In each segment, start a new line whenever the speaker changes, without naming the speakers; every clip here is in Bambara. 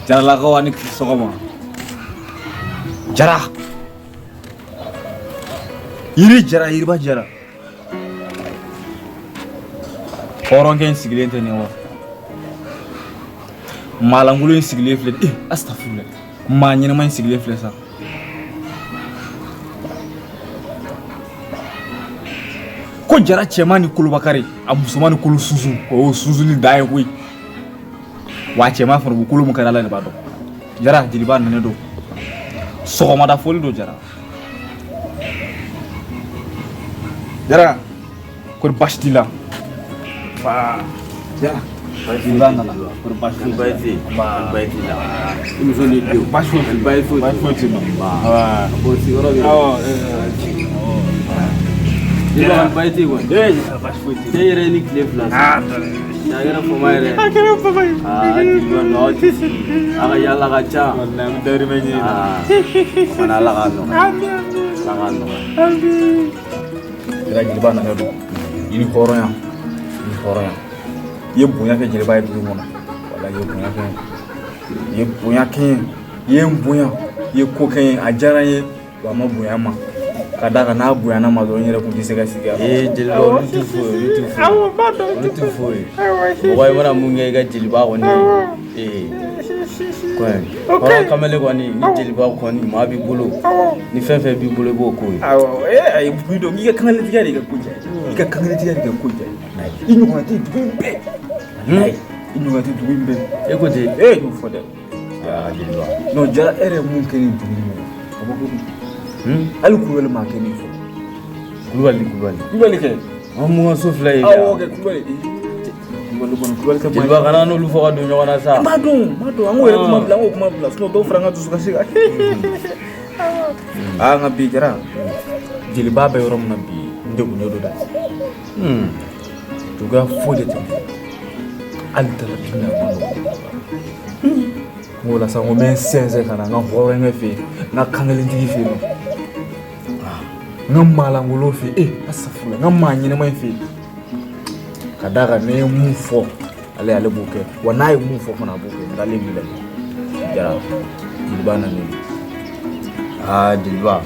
Jaralakaw ani sɔgɔma. Jara. Yiri jara, yiriba jara. Hɔrɔnkɛ in sigilen tɛ nin wa? Maalankolon in sigilen filɛ. Eh, astafurula. Maa ɲɛnama in sigilen filɛ sa. Ko jara cɛman ni kolobakari, a musoman ni kolo sunsun, o y'o sunsunni dan ye koyi. Wa a cɛman fana bɛ kolo min kari, Ala de b'a dɔn. Jara, jeliba nalen don. Sɔgɔmada foli don jara. Jara, kori baasi t'i la? Fa jara, jeliba nana. Kori baasi t'i la?
Baasi tɛ yen. Baasi t'i la. I muso n'i denw?
Baasi foyi t'i la.
Baasi foyi
Baasi foyi t'i la.
Ba. Ko sigiyɔrɔ bɛ yen.
Awɔ.
Jeliba, baasi tɛ yen kɔni?
Ee, baasi foyi t'i
Cɛ yɛrɛ ye ni tile fila sa. A kɛra fama yɛrɛ.
A kɛra fama ye.
Aa jeliba nɔ tɛ sigi. A ka yaala ka ca.
Walayi, an bɛ dayirimɛ ɲini na.
Aa o fana Ala k'a nɔgɔya. Ala k'a nɔgɔya.
Jara, jeliba nana don. I ni hɔrɔnya, i ni hɔrɔnya. I ye bonya kɛ jeliba ye dugu kɔnɔ. Walayi, i ye bonya kɛ n ye. I ye bonya kɛ n ye. I ye n bonya. I ye ko kɛ n ye. A diyara n ye. Wa a ma bonya n ma. Ka d'a kan n'a bonyana n ma dɔrɔn, n yɛrɛ tun tɛ se ka sigi yan.
Ee jeliba, olu tɛ foyi, olu tɛ foyi. Olu tɛ foyi. Mɔgɔ i mana mun kɛ i ka jeliba kɔni. Ee kɔni hɔrɔn kamalen kɔni ni jeliba kɔni maa b'i bolo. Ni fɛn fɛn b'i bolo i b'o k'o ye.
Awɔ, ee ayi, bi dɔn i ka kangaletigiya de ka ko diya i ka kangaletigiya de ka ko diya i ɲɔgɔnna tɛ dugu in bɛɛ. Walayi, i ɲɔgɔnna tɛ dugu in bɛɛ.
E ko ten.
Ee, y'o fɔ dɛ.
Aa jeliba.
Non jara, e yɛrɛ ye mun kɛ nin dugu in kɔnɔ, kabako don. Hali kulubali m'a kɛ nin fɔ.
Kulubali, kulubali.
Kulubali kɛ.
An mun ka so filɛ ye.
Awɔ kɛ, kulubali. Kulubali kɔni, kulubali kɛ.
Jeliba, kana n'olu fɔ ka don ɲɔgɔn na sa.
N b'a dɔn, n b'a dɔn, an k'o yɛrɛ kuma bila, an k'o kuma bila, sinon dɔw fara an ka dusukasi kan. Aa nka bi jara, jeliba bɛ yɔrɔ min na bi, n degunnen don dɛ. Cogoya foyi de tɛ n bolo. Hali dala dun a ma nɔgɔn. N ko la sa, n ko n bɛ n sɛnsɛn ka na n ka hɔrɔnkɛ fɛ yen, n ka kankelentigi fɛ yen nɔ, n ka maalankolon fɛ yen, ee asafurula, n ka maa ɲɛnɛma in fɛ yen. Ka d'a kan ne ye mun fɔ ale, ale b'o kɛ, wa n'a ye mun fɔ fana, a b'o kɛ. N dalen b'i la jara, jeliba nalen.
Aa jeliba.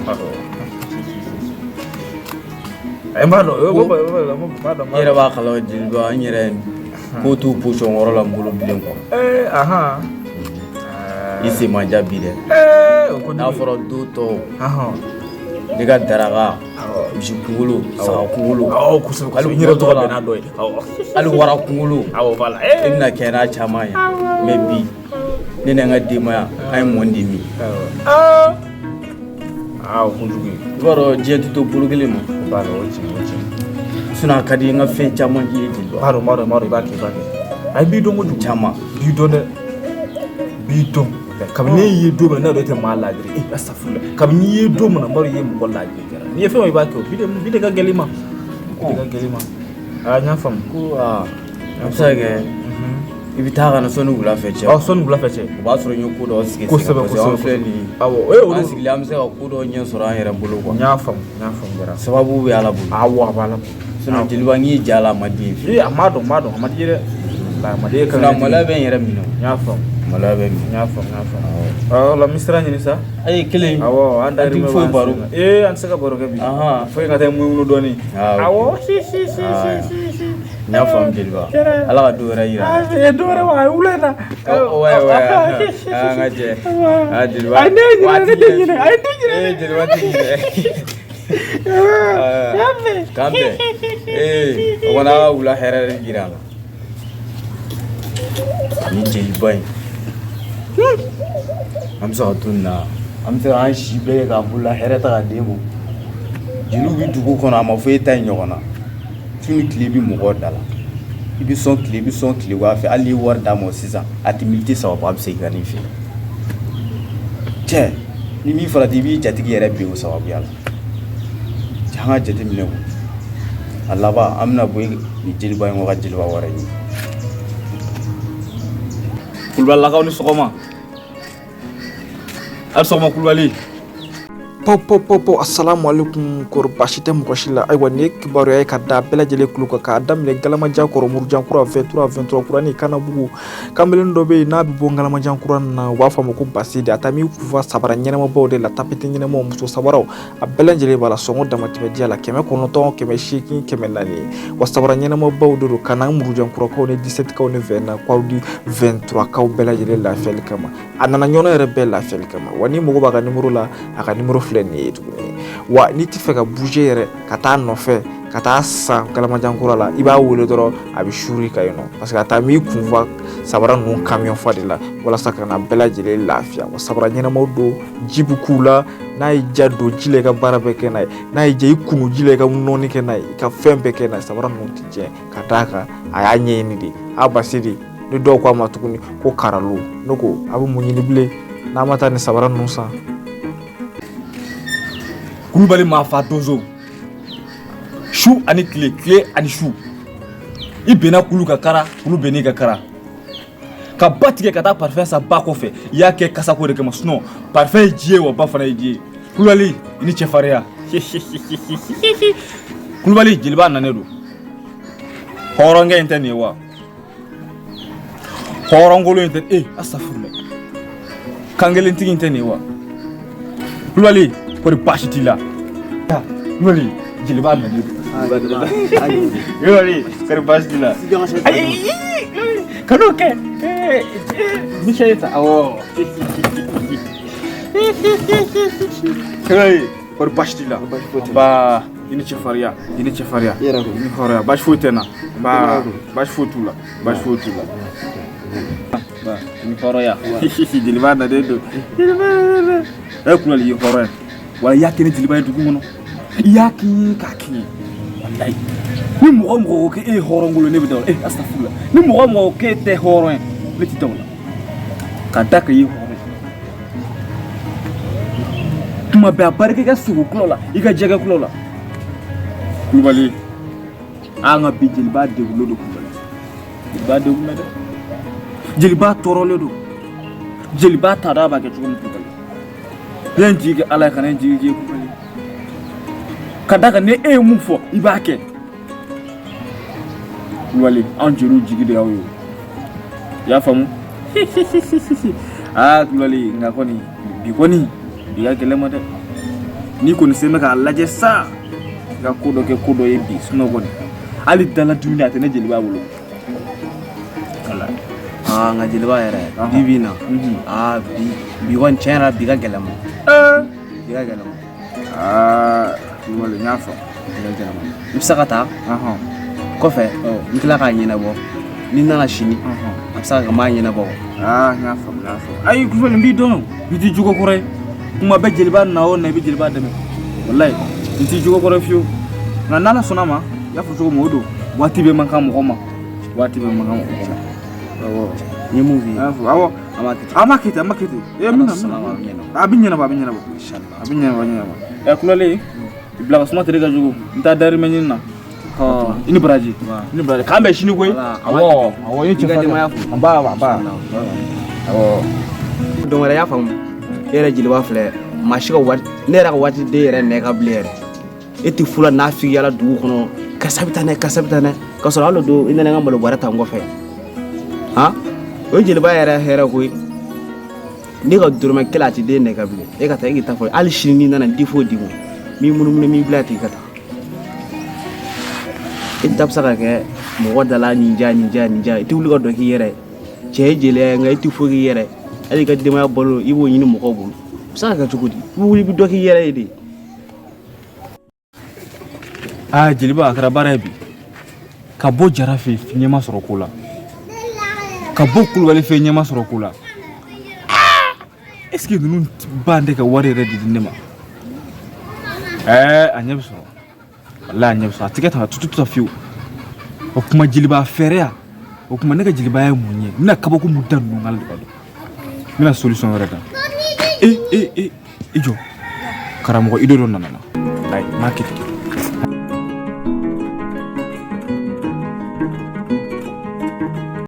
N b'a dɔn, n b'a dɔn.
I yɛrɛ b'a kalama jeliba, n yɛrɛ ko t'u posɔn kɔrɔ la n bolo bilen quoi.
Ee ahan.
I sen man ja bi dɛ.
Ee o ko
N'a fɔra don tɔw. Ne ka daraka, misi kunkolo, saga kunkolo.
Awɔ, kosɛbɛ kosɛbɛ. N yɛrɛ tɔgɔ bɛn n'a dɔ ye. Awɔ.
Hali wara kunkolo.
Awɔ, voilà.
E bɛna kɛ n'a caman ye. Mais bi ne ni n ka denbaya an ye mɔni de min.
Aa aa, o kojugu ye.
I b'a dɔn diɲɛ tɛ to bolo kelen ma.
O b'a dɔn, o tiɲɛ, o tiɲɛ.
Sinon a ka di n ka fɛn caman k'i ye jeliba.
N b'a dɔn, n b'a dɔn, n b'a dɔn, i b'a kɛ, i b'a kɛ. A ye b'i dɔn kojugu.
Caman.
B'i dɔn dɛ. B'i dɔn. Kabini ne y'i ye don min na, ne yɛrɛ tɛ maa laadiri. Eh, astafurula. Kabini n'i ye don min na, n b'a dɔn i ye mɔgɔ laadiri kɛra. N'i ye fɛn o i b'a kɛ o. Bi de, bi de ka gɛlɛn i ma. Bi de ka gɛlɛn i ma. Aa, n y'a faamu.
Ko aa a bɛ se ka kɛ i bɛ taa ka na sɔnni wula fɛ cɛ.
Ɔ, sɔnni wula fɛ cɛ.
O b'a sɔrɔ n ye ko dɔ sigi sen kan.
Kosɛbɛ,
Parce que an
kosɛbɛ.
filɛ nin ye.
Awɔ, ee o
An
de.
sigilen an bɛ se ka ko dɔ ɲɛ sɔrɔ an yɛrɛ bolo quoi.
N y'a faamu, n y'a faamu jara.
Sababu bɛ Ala bolo.
Awɔ, a b'a la.
Sinon jeliba, n'i ja la a ma di ye.
Ee, a m'a dɔn, n b'a dɔn, a ma di ye dɛ. Walayi, a ma di ye.
Sinon maloya bɛ n yɛrɛ minɛ.
N y'a faamu.
Maloya bɛ n minɛ.
N y'a faamu, n y'a faamu. Awɔ, la n bɛ sira ɲini sa.
Ayi kelen.
Awɔ, an dayirimɛ
An ti foyi
b'an
baro.
sen na. Ee, an tɛ se ka baro kɛ bi.
Ahan.
Fo ka taa munumunu dɔɔni.
Ah, ok.
Awɔ, si si si
Ah,
si si si.
N y'a faamu jeliba. Ala ka don wɛrɛ yira.
Ah, ee, dɔ wɛrɛ wa, a ye wula in na.
Oh, ouais, ouais. Ah, n ka jɛ. Ah, jeliba.
Ayi, ne ye ɲinɛ, ne tɛ ɲinɛ. Ayi, n tɛ ɲinɛ.
Ee, jeliba tɛ ɲinɛ. K'an bɛn. Ee, o kɔni a ka wula hɛrɛ de jira an na. Nin jeliba in. An bɛ se ka to nin na. An bɛ se k'an si bɛɛ kɛ k'an bolola hɛrɛ ta k'a d'e ma. Jeliw bɛ dugu kɔnɔ, a ma fɔ e ta in ɲɔgɔn na. Su ni tile bɛ mɔgɔw da la. I bɛ sɔn tile, i bɛ sɔn tile fɛ, hali n'i ye wari d'a ma sisan, a tɛ miniti 3 bɔ, a bɛ segin ka n'i fɛ yen. Cɛ, ni min farati, i b'i jatigi yɛrɛ bin o sababuya la. Cɛ, an ka jateminɛ ko a laban an bɛna bɔ nin jeliba in kɔ ka jeliba wɛrɛ ɲini.
Kulubalilakaw ni sɔgɔma. A ni sɔgɔma kulubali. Paw paw paw paw, assalamu alaikum. Kɔrɔ baasi tɛ mɔgɔ si la. Ayiwa, nin ye kibaruya ye ka da bɛɛ lajɛlen tulo kan, k'a daminɛ Galamajan kɔrɔ, Murujan kura, 23, 23 kura ni Kanabugu. Kamalen dɔ bɛ yen n'a bɛ bɔ Galamajan kura na, u b'a fɔ a ma ko Basidi. A taa min kufa sabara ɲɛnamabaw de la, tapis ɲɛnamaw, muso sabaraw, a bɛɛ lajɛlen b'a la. Sɔngɔ damatɛmɛ diya la, 900, 800, 400. Wa sabara ɲɛnamabaw de don ka na Murujan kurakaw ni 17kaw ni 29kaw ni 23kaw bɛɛ lajɛlen lafiyali kama. A nana ɲɔnɔ yɛrɛ bɛɛ lafiyali kama. Wa ni mago b'a ka nimoro la, a ka nimoro filɛ nin ye tuguni. Wa n'i tɛ fɛ ka bouger yɛrɛ ka taa nɔfɛ ka taa san Galamajan kura la, i b'a wele dɔrɔn, a bɛ suri ka yen nɔ, parce que a taa m'i kun fa sabara ninnu camion fa de la walasa ka na bɛɛ lajɛlen lafiya. Wa sabara ɲɛnamaw don, ji bɛ k'u la. N'a y'i ja don ji la, i ka baara bɛɛ kɛ n'a ye. N'a y'i ja i kunu ji la, i ka nɔɔni kɛ n'a ye, i ka fɛn bɛɛ kɛ n'a ye. Sabara ninnu tɛ tiɲɛ, ka d'a kan a y'a ɲɛɲini de. A Basidi ni dɔw ko a ma tuguni ko karalo. Ne ko a bɛ mun ɲini bilen n'a ma taa ni sabara ninnu san? Kulubali maa fa donso, su ani tile, tile ani su, i benna kulu ka kara, kulu benn'i ka kara, ka ba tigɛ ka taa parfum san ba kɔfɛ. I y'a kɛ kasako de kama, sinon parfum ye ji ye, wa ba fana ye ji ye. Kulubali, i ni cɛfarinya. Kulubali, jeliba nanen don. Hɔrɔnkɛ in tɛ nin ye wa? Hɔrɔnkolon in tɛ e asafurula, kankelentigi in tɛ nin ye wa? Kulubali, kɔri baasi t'i la? Kulubali, jeliba nalen don. Kulubali, kɔri baasi t'i la? Ayi, kan'o kɛ. Misɛn ta, awɔ. Kulubali, kɔri baasi t'i la? Ba, i ni cɛfarinya, i ni cɛfarinya, i ni hɔrɔnya. Baasi foyi tɛ n na. Ba, baasi foyi t'u la, baasi foyi t'u la. Ba, i ni hɔrɔnya. Jeliba nalen don, jeliba nalen don. E Kulubali, i ye hɔrɔn ye wala? I y'a kɛ ni jeliba ye dugu kɔnɔ, i y'a k'i ye k'a k'i ye. Walayi, ni mɔgɔ o mɔgɔ ko k'e ye hɔrɔnkolon, ne bɛ da o la. E asafurula, ni mɔgɔ o mɔgɔ ko k'e tɛ hɔrɔn ye, ne tɛ da o la, ka da kan i ye hɔrɔn ye. Tuma bɛɛ a barika i ka sogo kulɔ la, i ka jɛgɛ kulɔ la. Kulubali, an ka bi jeliba degunnen don. Kulubali, jeliba degunnen dɛ, jeliba tɔɔrɔlen don, jeliba t'a dɔn a b'a kɛ cogo min. Kulubali, ne ye n jigi kɛ Ala ye, ka ne jigi kɛ Kulubali, ka d'a kan ni e ye mun fɔ, i b'a kɛ. Kulubali, anw jeliw jigi de y'aw ye, i y'a faamu? Aa Kulubali, nka kɔni bi kɔni bi ka gɛlɛn ma dɛ. N'i kɔni sen bɛ k'a lajɛ sa, i ka ko dɔ kɛ ko dɔ ye bi, sinon kɔni hali dala dumuni a tɛ ne jeliba bolo.
Aa, nka jeliba yɛrɛ, bi bi in na, aa bi bi kɔni, tiɲɛ yɛrɛ la, bi ka gɛlɛn ma, bi ka gɛlɛn ma.
Aa Kulubali, n y'a faamu.
Bi ka gɛlɛn ma. I bɛ se ka taa kɔfɛ, n tila k'a ɲɛnabɔ. N'i nana sini, a bɛ se ka kɛ n b'a ɲɛnabɔ.
Aa, n y'a faamu, n y'a faamu. Ayi Kulubali, n b'i dɔn, i t'i jogo kɔrɔ ye. Kuma bɛɛ jeliba na o na, i bɛ jeliba dɛmɛ. Walayi, n t'i jogo kɔrɔ ye fiyewu. Nka n'Ala sɔnna ma, i y'a fɔ cogo min, o don. Waati bɛɛ man kan mɔgɔ ma, waati bɛɛ man kan mɔgɔ ma. Awɔ.
N ye mun f'i ye?
Awɔ.
An b'a kɛ ten.
An b'a kɛ ten, an b'a kɛ ten. Ee, n bɛna, n bɛna. A bɛ ɲɛnabɔ, a bɛ ɲɛnabɔ, a bɛ ɲɛnabɔ, a bɛ ɲɛnabɔ. Ɛ Kulubali, bila ka suma tere ka jugu, n taa darimɛ ɲini na. I ni baraji, i ni baraji, k'an bɛn sini koyi. Awɔ, awɔ, i ni cɛfarinya. Nba, nba, awɔ.
Don wɛrɛ, y'a faamu? E yɛrɛ jeliba filɛ, maa si ka waati, ne yɛrɛ ka waati den yɛrɛ nɛ ka bilen yɛrɛ. E tɛ fula n'a f'i yala dugu kɔnɔ, karisa bɛ taa n'a ye, karisa bɛ taa n'a ye, k'a sɔrɔ hali o don i nana n ka malo bɔrɛ ta n kɔfɛ. Han, o ye jeliba yɛrɛ hɛrɛ koyi. Ne ka dɔrɔmɛ kelen a tɛ den nɛ ka bilen. E ka taa, e k'i ta fɔ. Hali sini n'i nana, n t'i foyi d'i ma. N b'i munumunu, n b'i bila ten, i ka taa. E ta bɛ se ka kɛ mɔgɔ da la, nin ja, nin ja, nin ja. I tɛ wuli ka dɔ k'i yɛrɛ ye. Cɛ ye jeliya ye, nka i tɛ foyi k'i yɛrɛ ye. Hali i ka denbaya balo, i b'o ɲini mɔgɔw bolo. O bɛ se ka kɛ cogo di? I bɛ wuli, i bɛ dɔ k'i yɛrɛ ye de.
Aa jeliba, a kɛra baara ye bi. Ka bɔ Jara fɛ yen, ɲɛ ma sɔrɔ ko la. Ka bɔ Kulubali fɛ yen, ɲɛ ma sɔrɔ ko la. Est ce que ninnu ban tɛ ka wari yɛrɛ de di ne ma? Ɛɛ, a ɲɛ bɛ sɔrɔ, walahi, a ɲɛ bɛ sɔrɔ. A tɛ kɛ tan tutu ta fiyewu. O kuma jeliba fɛɛrɛ ya, o kuma ne ka jeliba ye mun ye? N bɛna kabako mun da ninnu kan de ka dɔn. N bɛna solution wɛrɛ da. E e e, i jɔ, karamɔgɔ, idée dɔ nana na. Ayi, n b'a kɛ ten.